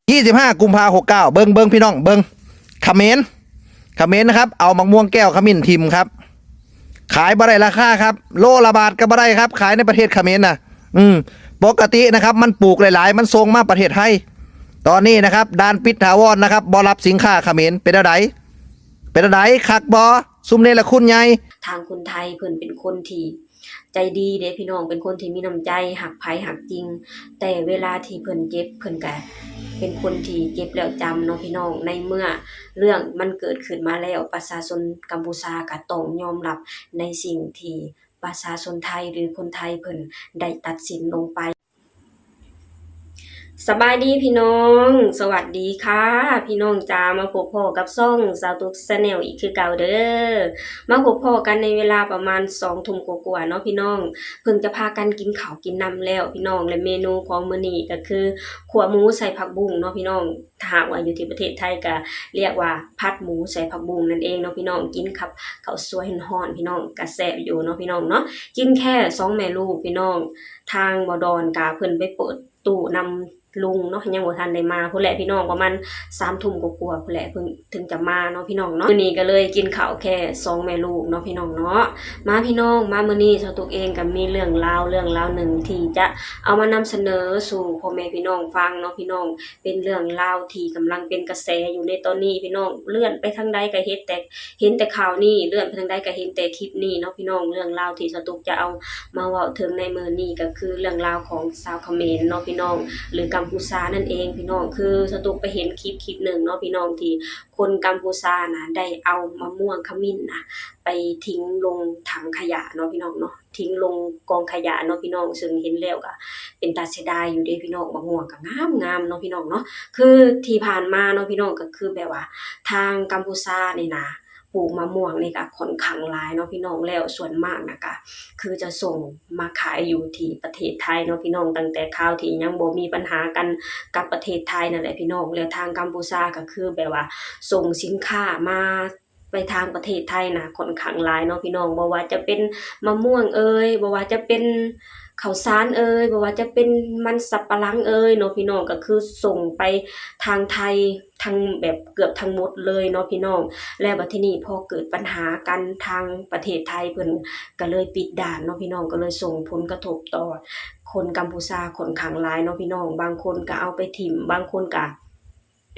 ຍີ່ສິບຫ້າ ກຸມພາ ຫົກເກົ້າ ເບິ່ງ ເບິ່ງ ພີ່ນ້ອງ ເບິ່ງ ຂະເໝນ ຂະເໝນນະຄັບ ເອົາໝາກມ່ວງແກ້ວຂະມິ້ນຖິ້ມຄັບ ຂາຍບໍ່ໄດ້ລາຄາຄັບ ໂລລະບາດກໍບໍ່ໄດ້ຄັບ ຂາຍໃນປະເທດຂະເໝນນະ ອືມ ປົກກະຕິນະຄັບ ມັນປູກຫຼາຍໆ ມັນສົ່ງມາປະເທດໄທ ຕອນນີ້ນະຄັບ ດ່ານປິດຖາວອນນະຄັບ ບໍ່ຮັບສິນຄ້າຂະເໝນ ເປັນແນວໃດ ເປັນແນວໃດ ຄັກບໍ່ ຊຸມເນລະຄຸນໃຫຍ່? ທາງຄົນໄທເພິ່ນເປັນຄົນທີ່ ໃຈດີເດ້ພີ່ນ້ອງ ເປັນຄົນທີ່ມີນ້ຳໃຈ ຮັກໃຜຮັກຈິງ ແຕ່ເວລາທີ່ເພິ່ນເຈັບ ເພິ່ນກະເປັນຄົນທີ່ເຈັບແລ້ວຈຳເນາະພີ່ນ້ອງ ໃນເມື່ອເລື່ອງມັນເກີດຂຶ້ນມາແລ້ວ ປະຊາຊົນກຳປູຊາກະຕ້ອງຍອມຮັບໃນສິ່ງທີ່ປະຊາຊົນໄທ ຫຼື ຄົນໄທເພິ່ນໄດ້ຕັດສິນລົງໄປ. ສະບາຍດີພີ່ນ້ອງ ສະຫວັດດີຄ່ະ ພີ່ນ້ອງຈ໋າ ມາພົບພໍ້ກັບຊ່ອງສາວຕຸກ Channel ອີກຄືເກົ່າເດີ ມາພົບພໍ້ກັນໃນເວລາປະມານສອງທຸ່ມກວ່າໆເນາະພີ່ນ້ອງ ເພິ່ງຈະພາກັນກິນເຂົ້າກິນນ້ຳແລ້ວພີ່ນ້ອງ ແລະ ເມນູຂອງມື້ນີ້ກໍຄືຂົ້ວໝູໃສ່ຜັກບຸ້ງເນາະພີ່ນ້ອງ ຖ້າຫາກວ່າຢູ່ທີ່ປະເທດໄທກໍລຽກວ່າຜັດໝູໃສ່ຜັກບຸ້ງນັ້ນເອງເນາະພີ່ນ້ອງ ກິນກັບເຂົ້າສວຍຮ້ອນໆ ພີ່ນ້ອງ ກໍແຊບຢູ່ເນາະພີ່ນ້ອງເນາະ ກິນແຄ່ສອງແມ່ລູກພີ່ນ້ອງ ທາງບໍ່ດອນກະເພິ່ນໄປເປີດຕູ້ນຳລຸງເນາະ ຍັງບໍ່ທັນໄດ້ມາພຸ້ນແຫຼະພີ່ນ້ອງ ປະມານສາມທຸ່ມກວ່າໆພຸ້ນແຫຼະ ເພິ່ນເຖິງຈະມາເນາະພີ່ນ້ອງເນາະ ມື້ນີ້ກໍເລີຍກິນເຂົ້າແຄ່ສອງແມ່ລູກເນາະພີ່ນ້ອງເນາະ ມາພີ່ນ້ອງ ມາມື້ນີ້ສາວຕຸກເອງກໍມີເລື່ອງລາວ ເລື່ອງລາວໜຶ່ງທີ່ຈະເອົາມານຳສະເໜີສູ່ພໍ່ແມ່ພີ່ນ້ອງຟັງເນາະພີ່ນ້ອງ ເປັນເລື່ອງລາວທີ່ກຳລັງເປັນກະແສຢູ່ໃນຕອນນີ້ພີ່ນ້ອງ ເລື່ອນໄປທາງໃດກໍເຫັນແຕ່ ເຫັນແຕ່ຂ່າວນີ້ ເລື່ອນໄປທາງໃດກໍເຫັນແຕ່ຄລິບນີ້ເນາະພີ່ນ້ອງ ເລື່ອງລາວທີ່ສາວຕຸກຈະເອົາມາເວົ້າເຖິງໃນມື້ນີ້ ກໍຄືເລື່ອງລາວຂອງຊາວຂະເໝນເນາະພີ່ນ້ອງ ຫຼື ກຳປູຊານັ້ນເອງພີ່ນ້ອງ ຄືສາວຕຸກໄປເຫັນຄລິບຄລິບໜຶ່ງເນາະພີ່ນ້ອງ ທີ່ຄົນກຳປູຊານະໄດ້ເອົາມະມ່ວງຂະມິ້ນນະໄປຖິ້ມລົງຖັງຂະຫຍະເນາະພີ່ນ້ອງເນາະ ຖິ້ມລົງກອງຂະຫຍະເນາະພີ່ນ້ອງ ເຊິ່ງເຫັນແລ້ວກໍເປັນຕາເສຍດາຍຢູ່ເດ້ພີ່ນ້ອງ ໝາກມ່ວງກໍງາມໆເນາະພີ່ນ້ອງເນາະ ຄືທີ່ຜ່ານມາເນາະພີ່ນ້ອງ ກໍຄືແບບວ່າທາງກຳປູຊານີ້ນະ ປູກມະມ່ວງນີ້ກະຂ້ອນຂ້າງຫຼາຍເນາະພີ່ນ້ອງ ແລ້ວສ່ວນມາກນະກະຄືຈະສົ່ງມາຂາຍຢູ່ທີ່ປະເທດໄທເນາະພີ່ນ້ອງ ຕັ້ງແຕ່ຄາວທີ່ຍັງບໍ່ມີບັນຫາກັນກັບປະເທດໄທນັ້ນແຫຼະພີ່ນ້ອງ ແລ້ວທາງກຳປູຊາກະຄືແບບວ່າສົ່ງສິນຄ້າມາໄປທາງປະເທດໄທນະຂ້ອນຂ້າງຫຼາຍເນາະພີ່ນ້ອງ ບໍ່ວ່າຈະເປັນມະມ່ວງເອີຍ ບໍ່ວ່າຈະເປັນ ເຂົ້າສານເອີຍ ບໍ່ວ່າຈະເປັນມັນສັບປະຫຼັງເອີຍເນາະພີ່ນ້ອງ ກໍຄືສົ່ງໄປທາງໄທທັງແບບເກືອບທັງໝົດເລີຍເນາະພີ່ນ້ອງ ແລ້ວບັດທີນີ້ພໍເກີດບັນຫາກັນ ທາງປະເທດໄທເພິ່ນກໍເລີຍປິດດ່ານເນາະພີ່ນ້ອງ ກໍເລີຍສົ່ງຜົນກະທົບຕໍ່ຄົນກຳປູຊາຂ້ອນຂ້າງຫຼາຍເນາະພີ່ນ້ອງ ບາງຄົນກໍເອົາໄປຖິ້ມ ບາງຄົນກໍ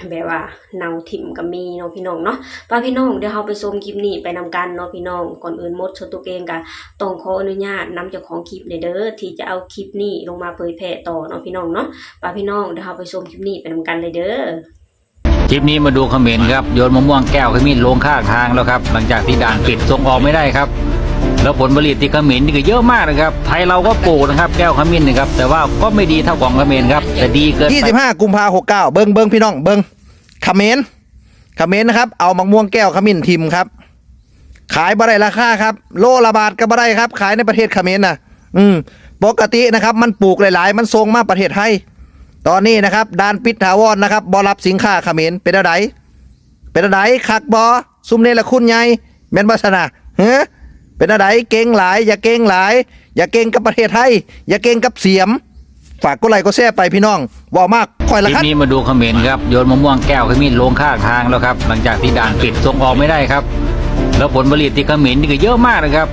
ແບບວ່າເນົ່າຖິ້ມກໍມີເນາະພີ່ນ້ອງເນາະ ປະພີ່ນ້ອງ ດຽວເຮົາໄປຊົມຄລິບນີ້ໄປນຳກັນເນາະພີ່ນ້ອງ ກ່ອນອື່ນໝົດ ສາວຕຸກເອງກໍຕ້ອງຂໍອະນຸຍາດນຳເຈົ້າຂອງຄລິບແດ່ເດີ ທີ່ຈະເອົາຄລິບນີ້ລົງມາເຜີຍແຜ່ຕໍ່ເນາະພີ່ນ້ອງເນາະ ປະພີ່ນ້ອງ ດຽວເຮົາໄປຊົມຄລິບນີ້ໄປນຳກັນເລີຍເດີ. คลิปนี้มาดูเขมรครับ โยนมะม่วงแก้วขมิ้นลงข้างทางแล้วครับ หลังจากที่ด่านปิดส่งออกไม่ได้ครับ แล้วผลผลิตที่เขมรนี่ก็เยอะมากนะครับ ไทยเราก็ปลูกนะครับ แก้วขมิ้นนะครับ แต่ว่าก็ไม่ดีเท่าของเขมรครับ แต่ดีเกินไป ຍີ່ສິບຫ້າ ກຸມພາ ຫົກເກົ້າ ເບິ່ງ ເບິ່ງ ພີ່ນ້ອງ ເບິ່ງ ຂະເໝນ ຂະເໝນນະຄັບ ເອົາໝາກມ່ວງແກ້ວຂະມິ້ນຖິ້ມຄັບ ຂາຍບໍ່ໄດ້ລາຄາຄັບ ໂລລະບາດກໍບໍ່ໄດ້ຄັບ ຂາຍໃນປະເທດຂະເໝນນະ ອືມ ປົກກະຕິນະຄັບ ມັນປູກຫຼາຍໆ ມັນສົ່ງມາປະເທດໄທ ຕອນນີ້ນະຄັບ ດ່ານປິດຖາວອນນະຄັບ ບໍ່ຮັບສິນຄ້າຂະເໝນ ເປັນແນວໃດ ເປັນແນວໃດ ຄັກບໍ່ ຊຸມເນລະຄຸນໃຫຍ່ ແມ່ນບໍ່ຊັ້ນນະ ເຮີ ເປັນແນວໃດ ເກັ່ງຫຼາຍ ຢ່າເກັ່ງຫຼາຍ ຢ່າເກັ່ງກັບປະເທດໄທ ຢ່າເກັ່ງກັບສຽມ ຝາກກົດໄລກົດແຊໄປພີ່ນ້ອງ ເວົ້າມາ ຂ້ອຍລະຄັນ คลิปนี้มาดูเขมรครับ โยนมะม่วงแก้วขมิ้นลงข้างทางแล้วครับ หลังจากที่ด่านปิดส่งออกไม่ได้ครับ แล้วผลผลิตที่เขมรนี่ก็เยอะมากนะครับ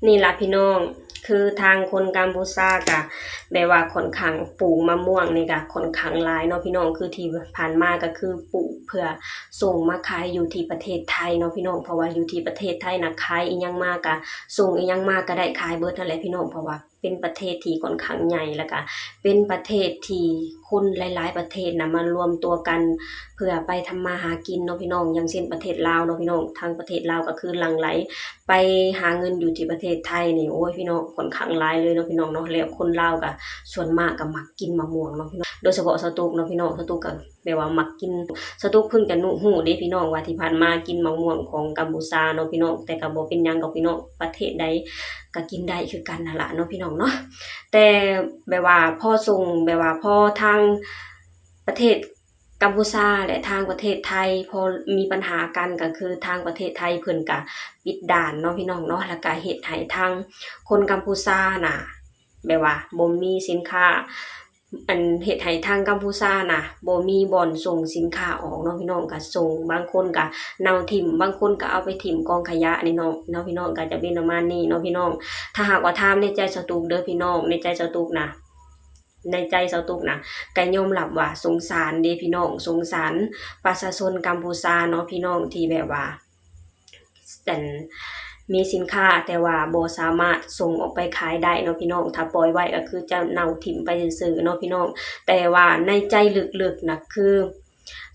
ນີ້ລະພີ່ນ້ອງ ຄືທາງຄົນກຳປູຊາກະແບບວ່າຂ້ອນຂ້າງປູກມະມ່ວງນີ້ກະຂ້ອນຂ້າງຫຼາຍເນາະພີ່ນ້ອງ ຄືທີ່ຜ່ານມາກະຄືປູກເພື່ອສົ່ງມາຂາຍຢູ່ທີ່ປະເທດໄທເນາະພີ່ນ້ອງ ເພາະວ່າຢູ່ທີ່ປະເທດໄທນະ ຂາຍອີ່ຫຍັງມາກະ ສົ່ງອີ່ຫຍັງມາກະໄດ້ຂາຍເບິດຫັ້ນແຫຼະພີ່ນ້ອງ ເພາະວ່າ ເປັນປະເທດທີ່ຂ້ອນຂ້າງໃຫຍ່ ແລ້ວກະເປັນປະເທດທີ່ຄົນຫຼາຍໆປະເທດນະມາລວມຕົວກັນ ເພື່ອໄປທຳມາຫາກິນເນາະພີ່ນ້ອງ ຢ່າງເຊັ່ນປະເທດລາວເນາະພີ່ນ້ອງ ທາງປະເທດລາວກໍຄືຫຼັ່ງໄຫຼໄປຫາເງິນຢູ່ທີ່ປະເທດໄທນີ້ ໂອ້ຍ ພີ່ນ້ອງ ຂ້ອນຂ້າງຫຼາຍເລີຍເນາະພີ່ນ້ອງເນາະ ແລ້ວຄົນລາວກໍສ່ວນມາກກໍມັກກິນໝາກມ່ວງເນາະພີ່ນ້ອງ ໂດຍສະເພາະສາວຕຸກເນາະພີ່ນ້ອງ ສາວຕຸກກໍ ແບບວ່າມັກກິນ ສະຕຸກເພິ່ງຈະຮູ້ເດ້ພີ່ນ້ອງ ວ່າທີ່ຜ່ານມາກິນໝາກມ່ວງຂອງກຳປູຊາເນາະພີ່ນ້ອງ ແຕ່ກໍບໍ່ເປັນຫຍັງດອກພີ່ນ້ອງ ປະເທດໃດກໍກິນໄດ້ຄືກັນຫັ້ນລະເນາະພີ່ນ້ອງເນາະ ແຕ່ແບບວ່າພໍສົ່ງ ແບບວ່າພໍທາງປະເທດກຳປູຊາ ແລະ ທາງປະເທດໄທ ພໍມີບັນຫາກັນ ກໍຄືທາງປະເທດໄທເພິ່ນກໍປິດດ່ານເນາະພີ່ນ້ອງເນາະ ແລ້ວກໍເຮັດໃຫ້ທາງຄົນກຳປູຊານະ ແບບວ່າບໍ່ມີສິນຄ້າ ອັນເຮັດໃຫ້ທາງກຳພູຊານະ ບໍ່ມີບ່ອນສົ່ງສິນຄ້າອອກເນາະພີ່ນ້ອງ ກະສົ່ງ ບາງຄົນກະເນົ່າຖິ້ມ ບາງຄົນກະເອົາໄປຖິ້ມກອງຂະຫຍະນີ້ເນາະ ເນາະພີ່ນ້ອງ ກະຈະເປັນປະມານນີ້ເນາະພີ່ນ້ອງ. ຖ້າຫາກວ່າຖາມໃນໃຈສາວຕຸກເດີພີ່ນ້ອງ ໃນໃຈສາວຕຸກນະ ໃນໃຈສາວຕຸກນະ ກະຍອມຮັບວ່າສົງສານເດ້ພີ່ນ້ອງ ສົງສານປະຊາຊົນກຳພູຊາເນາະພີ່ນ້ອງ ທີ່ແບບວ່າ ອັນ ມີສິນຄ້າແຕ່ວ່າບໍ່ສາມາດສົ່ງອອກໄປຂາຍໄດ້ເນາະພີ່ນ້ອງ ຖ້າປ່ອຍໄວ້ກະຄືຈະເນົ່າຖິ້ມໄປຊື່ໆເນາະພີ່ນ້ອງ. ແຕ່ວ່າໃນໃຈເລິກໆນະ ຄື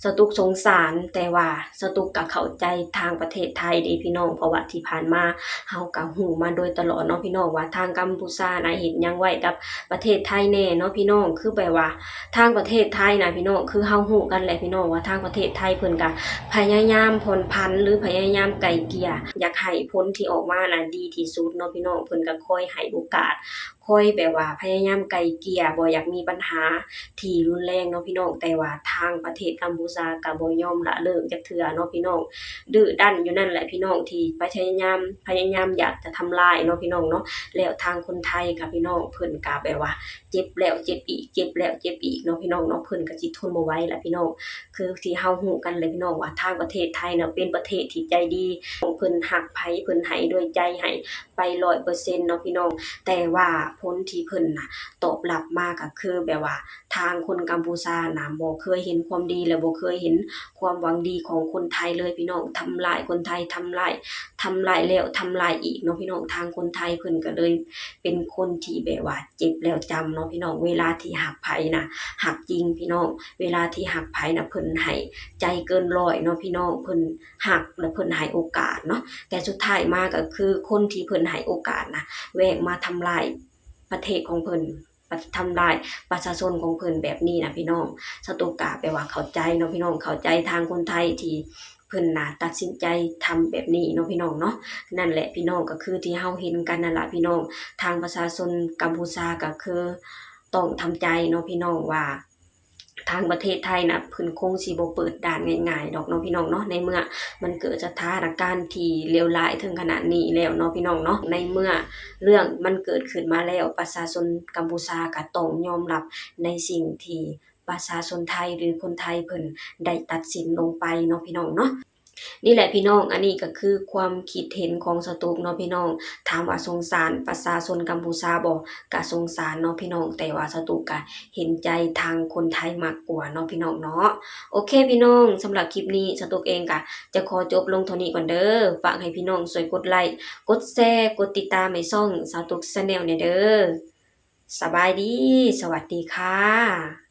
ສາວຕຸກສົງສານ ແຕ່ວ່າສາວຕຸກກະເຂົ້າໃຈທາງປະເທດໄທເດ້ພີ່ນ້ອງ ເພາະວ່າທີ່ຜ່ານມາເຮົາກະຮູ້ມາໂດຍຕະຫຼອດເນາະພີ່ນ້ອງ ວ່າທາງກຳພູຊານະເຮັດຫຍັງໄວ້ກັບປະເທດໄທແດ່ເນາະພີ່ນ້ອງ ຄືແບບວ່າ ທາງປະເທດໄທນະພີ່ນ້ອງ ຄືເຮົາຮູ້ກັນແຫຼະພີ່ນ້ອງ ວ່າທາງປະເທດໄທເພິ່ນກະພະຍາຍາມຜ່ອນຜັນ ຫຼື ພະຍາຍາມໄກ່ເກ່ຍ ຢາກໃຫ້ຜົນທີ່ອອກມານະດີທີ່ສຸດເນາະພີ່ນ້ອງ ເພິ່ນກະຄອຍໃຫ້ໂອກາດ ຄອຍແບບວ່າພະຍາຍາມໄກ່ເກ່ຍ ບໍ່ຢາກມີບັນຫາທີ່ຮຸນແຮງເນາະພີ່ນ້ອງ. ແຕ່ວ່າທາງປະເທດກຳພູຊາກະບໍ່ຍອມລະເລີກຈັກເທື່ອເນາະພີ່ນ້ອງ ດື້ດ້ານຢູ່ນັ້ນແຫຼະພີ່ນ້ອງ ທີ່ພະຍາຍາມ ພະຍາຍາມຢາກຈະທຳລາຍເນາະພີ່ນ້ອງເນາະ. ແລ້ວທາງຄົນໄທກະພີ່ນ້ອງ ເພິ່ນກະແບບວ່າ ເຈັບແລ້ວເຈັບອີກ ເຈັບແລ້ວເຈັບອີກເນາະພີ່ນ້ອງເນາະ ເພິ່ນກະຊິທົນບໍ່ໄຫວລະພີ່ນ້ອງ. ຄືທີ່ເຮົາຮູ້ກັນແຫຼະພີ່ນ້ອງວ່າ ທາງປະເທດໄທນະເປັນປະເທດທີ່ໃຈດີ ເພິ່ນຮັກໃຜເພິ່ນໃຫ້ດ້ວຍໃຈ ໃຫ້ໄປຮ້ອຍເປີເຊັນເນາະພີ່ນ້ອງ. ແຕ່ວ່າຜົນທີ່ເພິ່ນນະຕອບຮັບມາກະຄືແບບວ່າ ທາງຄົນກຳພູຊານະບໍ່ເຄີຍເຫັນຄວາມດີ ແລະ ບໍ່ເຄີຍເຫັນຄວາມຫວັງດີຂອງຄົນໄທເລີຍພີ່ນ້ອງ ທຳລາຍຄົນໄທ ທຳລາຍ ທຳລາຍແລ້ວທຳລາຍອີກເນາະພີ່ນ້ອງ. ທາງຄົນໄທເພິ່ນກະເລີຍເປັນຄົນທີ່ແບບວ່າເຈັບແລ້ວຈຳເນາະພີ່ນ້ອງ ເວລາທີ່ຮັກໃຜນະ ຮັກຈິງພີ່ນ້ອງ ເວລາທີ່ຮັກໃຜນະ ເພິ່ນໃຫ້ໃຈເກີນຮ້ອຍເນາະພີ່ນ້ອງ ເພິ່ນຮັກ ແລະ ເພິ່ນໃຫ້ໂອກາດເນາະ. ແຕ່ສຸດທ້າຍມາກະຄືຄົນທີ່ເພິ່ນໃຫ້ໂອກາດນະ ແຫວກມາທຳລາຍປະເທດຂອງເພິ່ນ ປະ ທຳລາຍປະຊາຊົນຂອງເພິ່ນແບບນີ້ນະພີ່ນ້ອງ. ສາວຕຸກກະແບບວ່າເຂົ້າໃຈເນາະພີ່ນ້ອງ ເຂົ້າໃຈທາງຄົນໄທທີ່ເພິ່ນນະຕັດສິນໃຈທຳແບບນີ້ເນາະພີ່ນ້ອງເນາະ. ນັ້ນແຫຼະພີ່ນ້ອງ ກະຄືທີ່ເຮົາເຫັນກັນນັ້ນລະພີ່ນ້ອງ ທາງປະຊາຊົນກຳພູຊາກະຄືຕ້ອງທຳໃຈເນາະພີ່ນ້ອງວ່າ ທາງປະເທດໄທນະ ເພິ່ນຄົງຊິບໍ່ເປີດດ່ານງ່າຍໆດອກເນາະພີ່ນ້ອງເນາະ ໃນເມື່ອມັນເກີດສະຖານະການທີ່ເລວຮ້າຍເຖິງຂະໜາດນີ້ແລ້ວເນາະພີ່ນ້ອງເນາະ. ໃນເມື່ອເລື່ອງມັນເກີດຂຶ້ນມາແລ້ວ ປະຊາຊົນກຳພູຊາກະຕ້ອງຍອມຮັບໃນສິ່ງທີ່ປະຊາຊົນໄທ ຫຼື ຄົນໄທເພິ່ນໄດ້ຕັດສິນລົງໄປເນາະພີ່ນ້ອງເນາະ. ນີ້ແຫຼະພີ່ນ້ອງ ອັນນີ້ກະຄືຄວາມຄິດເຫັນຂອງສາວຕຸກເນາະພີ່ນ້ອງ. ຖາມວ່າສົງສານປະຊາຊົນກຳພູຊາບໍ່? ກະສົງສານເນາະພີ່ນ້ອງ ແຕ່ວ່າສາວຕຸກກະເຫັນໃຈທາງຄົນໄທມາກກວ່າເນາະພີ່ນ້ອງເນາະ. ໂອເຄພີ່ນ້ອງ ສຳລັບຄລິບນີ້ ສາວຕຸກເອງກະຈະຂໍຈົບລົງເທົ່ານີ້ກ່ອນເດີ. ຝາກໃຫ້ພີ່ນ້ອງຊ່ວຍກົດໄລ ກົດແຊ ກົດຕິດຕາມໃຫ້ຊ່ອງສາວຕຸກ Channel ແດ່ເດີ. ສະບາຍດີ ສະຫວັດດີຄ່ະ.